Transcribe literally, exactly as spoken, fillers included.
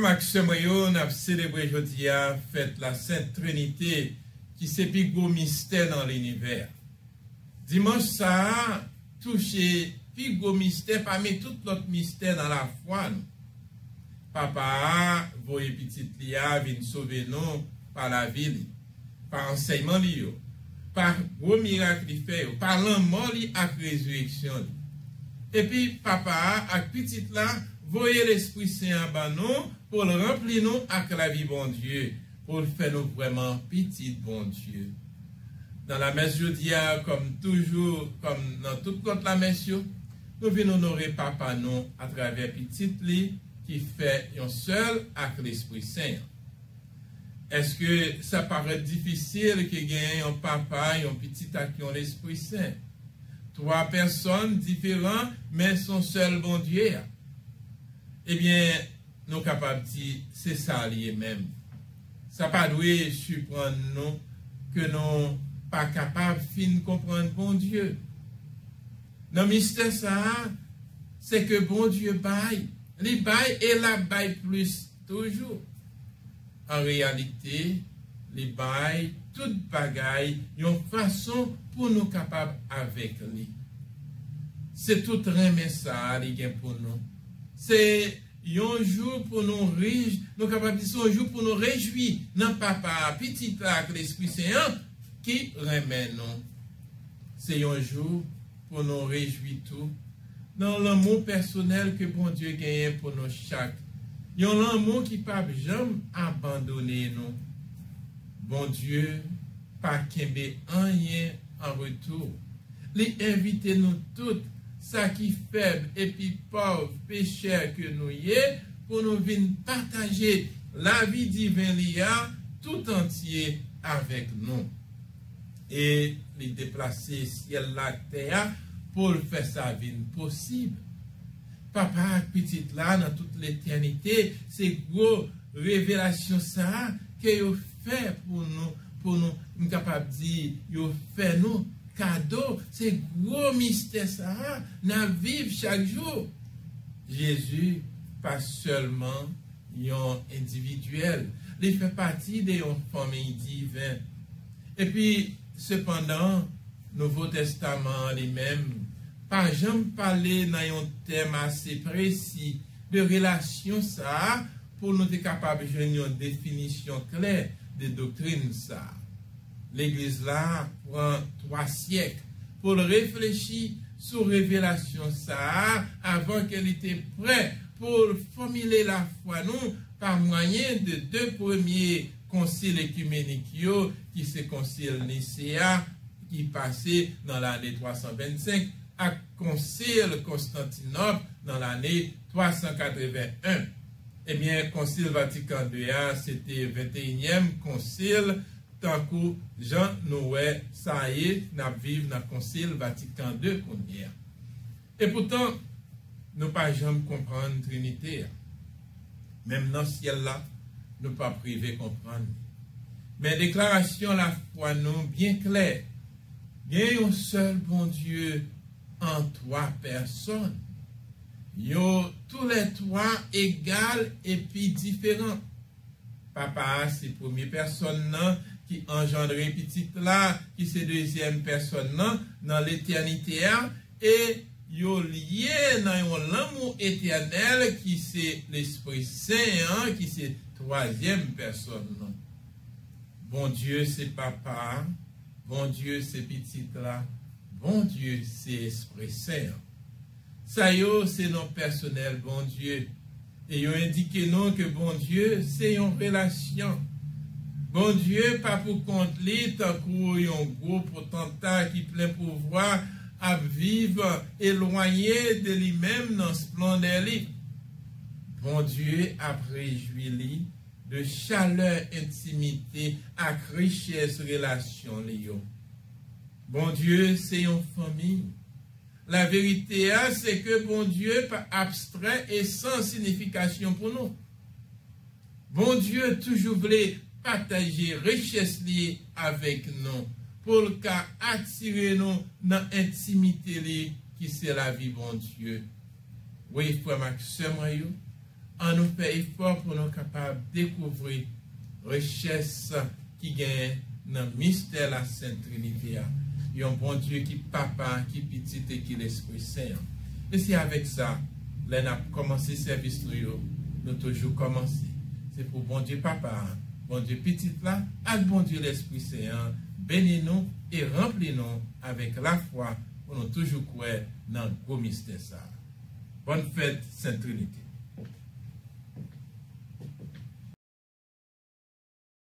Ak sè mwen yo, n ap selebre jodi a fèt la Sent Trinite, ki se pi gwo mistè nan linivè. Dimanch sa a touche pi gwo mistè pami tout lòt mistè nan lafwa nou. Papa a voye Pitit li a vin sove nou pa lavi li, pa ansèyman li yo, pa gwo mirak li fè yo, pa lanmò li ak rezireksyon li. Epi Papa a ak Pitit la voye Lespri Sen an ban nou pou l ranpli nou ak lavi Bondye, pou l fè nou vrèman pitit Bondye. Nan lamès jodi a, kòm toujou, kòm nan tout lòt lamès yo, nou vin onore Papa nou atravè Pitit li ki fè yon sèl ak Lespri Sen an. Èske sa parèt difisil ke genyen yon Papa, yon Pitit ak yon Lespri Sen? Twa pèsòn diferan, men se yon sèl Bondye a. Ebyen, nou kapab di se sa li ye menm. Sa pa dwe siprann nou ke nou pa kapab fin konprann Bondye. Nan mistè sa a, se ke Bondye bay, li bay e l ap bay plis toujou. An reyalite, li bay tout bagay yon fason pou nou kapab avèk li. Se tout renmen sa a li gen pou nou. Se yon jou pou nou rij, nou kapab di se yon jou pou nou rejwi nan Papa a, Pitit la ak Lespri Sen an ki renmen nou. Se yon jou pou nou rejwi tou nan lanmou pèsonèl ke Bondye genyen pou nou chak. Yon lanmou ki p ap janm abandone nou. Bondye pa kenbe anyen an retou. Li envite nou tout, sa ki fèb epi pòv, pechè ke nou ye, pou nou vin pataje lavi diven li a tout antye avèk nou. E li deplase syèl la ak tè a pou l fè sa vin posib. Papa ak Pitit la nan tout letènite, se gwo revelasyon sa a ke yo fè pou nou, pou nou, m kapab di, yo fè nou kado, se gwo mistè sa a n ap viv chak jou. Jezi pa sèlman yon endividyèl, li fè pati de yon fanmi diven. Epi, sepandan, Nouvo Testaman an li menm pa janm pale nan yon tèm ase presi de relasyon sa a pou nou te kapab jwenn yon definisyon klè de doktrin sa a. Legliz la pran twa syèk pou l reflechi sou revelasyon sa a avan ke li te prè pou l fòmile lafwa nou pa mwayen de de premye konsil ekimenik yo, ki se konsil Nise a, ki pase nan lane twa san vennsenk, ak konsil Konstantinòp nan lane twa san katreven en. Ebyen, konsil Vatikan de a, se te venteyinyèm konsil, tankou jan nou wè sa ye, n ap viv nan konsil Vatikan de kounye a. Epoutan, nou pa janm konprann Trinite a. Menm nan syèl la, nou p ap rive konprann li. Men deklarasyon lafwa nou byen klè. Gen yon sèl Bondye an twa pèsòn. Yo toulètwa egal epi diferan. Papa a se premye pèsòn nan ki anjandre Pitit la, ki se dezyèm pèsòn nan, nan letènite a, e yo lye nan yon lanmou etènèl ki se Lespri Sen an, ki se twazyèm pèsòn nan. Bondye se Papa a, Bondye se Pitit la, Bondye se Espri Sen an. Sa yo se non pèsonèl Bondye, e yo endike nou ke Bondye se yon relasyon. Bondye pa pou kont li tankou yon gwo potanta ki plen pouvwa ap viv elwanye de li menm nan splendè li. Bondye ap rejwi li de chalè entimite ak richès relasyon li yo. Bondye se yon fanmi. Laverite a se ke Bondye pa abstrè e san sinifikasyon pou nou. Bondye toujou vle pataje richès li avèk nou pou l ka atire nou nan entimite li ki se lavi Bondye. Wi, frè m ak sè mwen yo, An nou fè efò pou nou kapab dekouvri richès ki genyen nan mistè la Sent Trinite a. Yon Bondye ki Papa, ki Pitit e ki Lespri Sen an. E se avèk sa, lè n ap kòmanse sèvis nou yo, nou toujou kòmanse. Se pou Bondye Papa a, Bondye Pitit la ak Bondye Lespri Sen an beni nou e ranpli nou avèk lafwa pou nou toujou kwè nan gwo mistè sa a. Bòn fèt Sent Trinite.